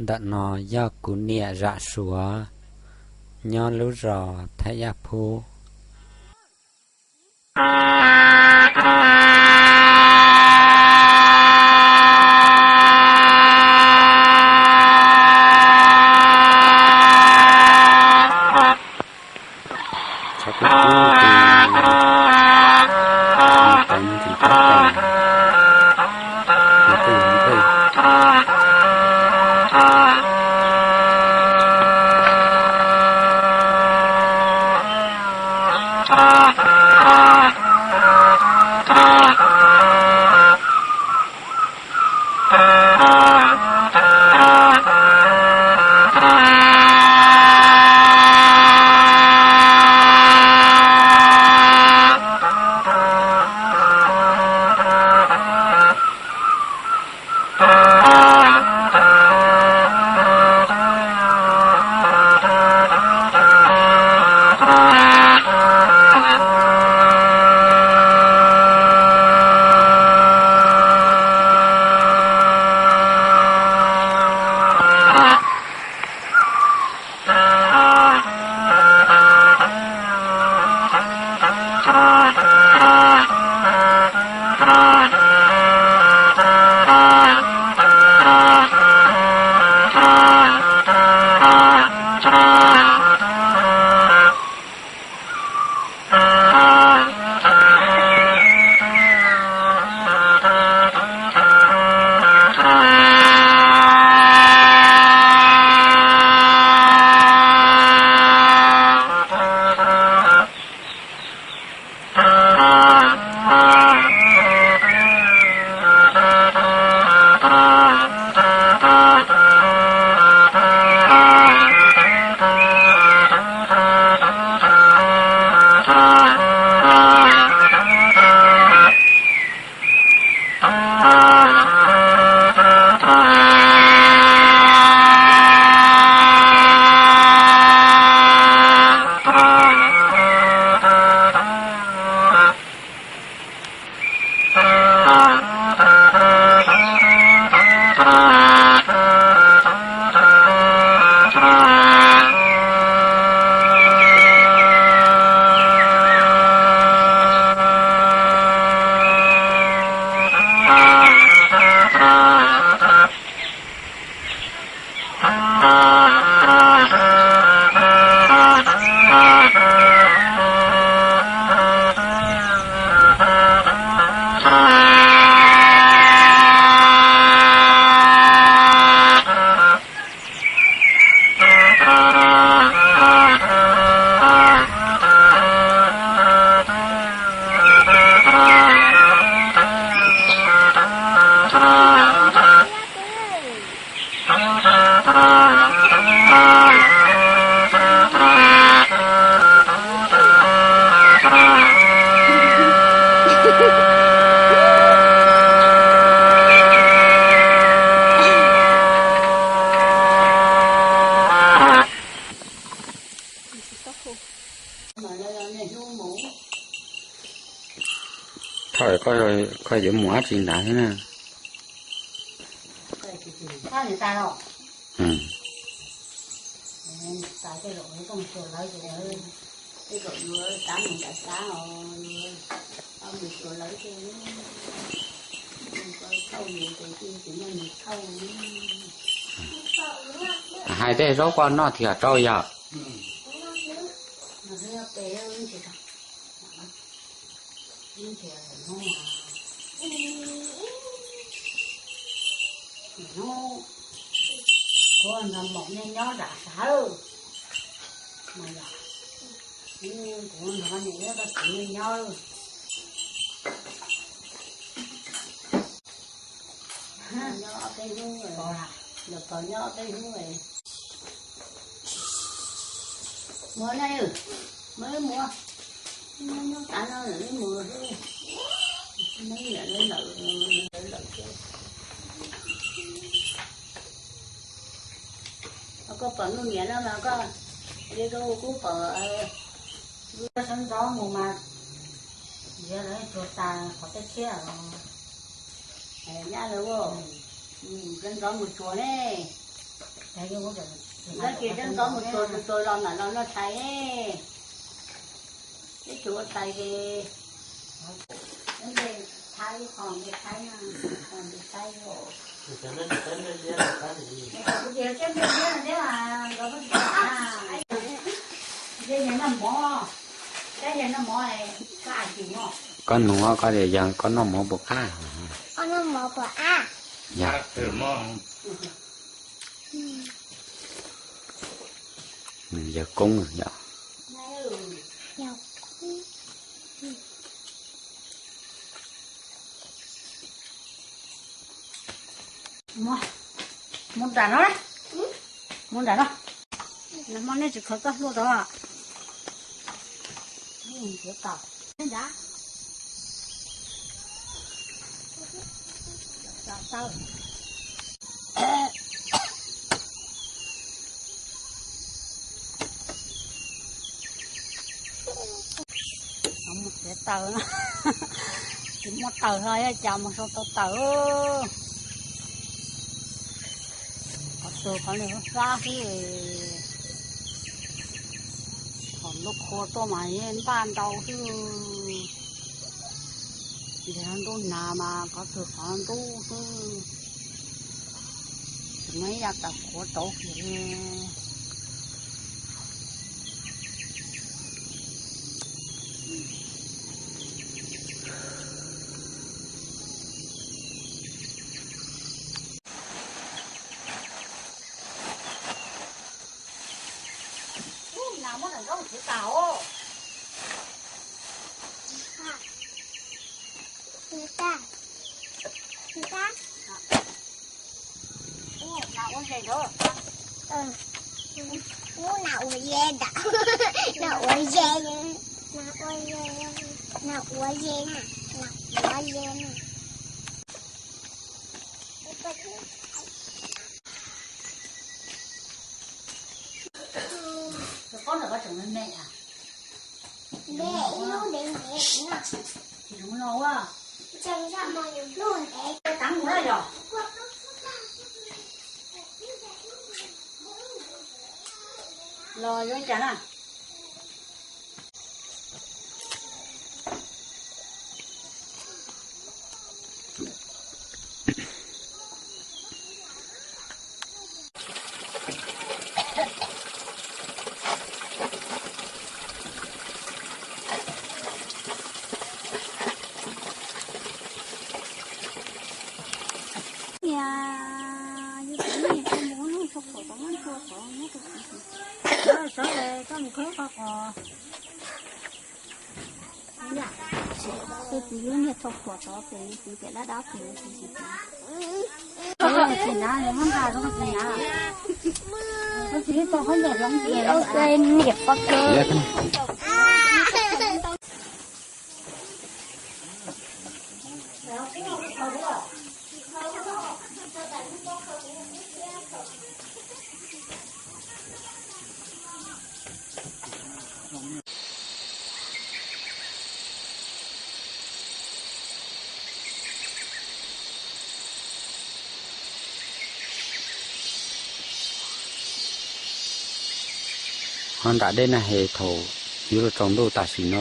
Ntawm no yog kuv niam Zam Suav nyob lub zos Thaib Yaj Phub. Txhob kub kub, txhob txhob txhob txhob txhob. Thov koj yuav mus dab tsi ntawd na. Hais tej zaub koj noj thiaj rau yog. Hnub kuv nrog maum nej nyob zam sav, mas yog kuv nrog niam thiab txiv nej nyob. Nyob ob peb hnub, lawv pog nyob ob peb hnub. Mus na, mus, mus, nyob nyob tas no lawm mus xwb. Neb niam lawv lawm, lawv lawm thiab. Koj pom Nuj niam no mas koj, koj hu kuv pom, sawv ntxov mus mas, yog lawv tsuag tas qhov teb thiab os. Nyab lawv, sawv ntxov mus tsuag ne. Tab sis txoj ntxov mus txuas tus txuas los mam los noj tshais ne. Ib tug ua tshais ces Koj nug koj tias yog koj noj mov puas qab? Koj noj mov puas qab? Yog. Nws yawg koob yom. Muab nram no, muab nram no. Nag hmo nej tsis khaws txoj hlua rau. Mus txiav taws, tsis muaj taws hlo cas mus sau tau taws. Qhov twg qhov li fab xwb, thaum ntuj qhua tuaj mas yeej npaj ntau xwb. Ces ntuj hnav mas qhov twg qhov ntub xwb, tsis muaj ib yam tawm qhuav rauv kiag li. Nas muab nram nkaub txiav tas os. Nas ua ze ntawd. Ub, nas ua ze ntawd. Nas ua ze, nas ua ze, nas ua ze na, nas ua ze na. Tus qaub ntawm ko tseem me me. Tsis zoo no ua. Teev mus na yog. Los yuav cas na. Tus txiv lub niag thau khuam tod ces yus txiv tias dab dab tsi. Tsis hnav, muab nqa rau koj txiv hnav. Koj txiv tau khaub ncaws hloov tias niam pog kawg. Ho nram dej na he thaum yuav luag tsaus ntuj tam sim no.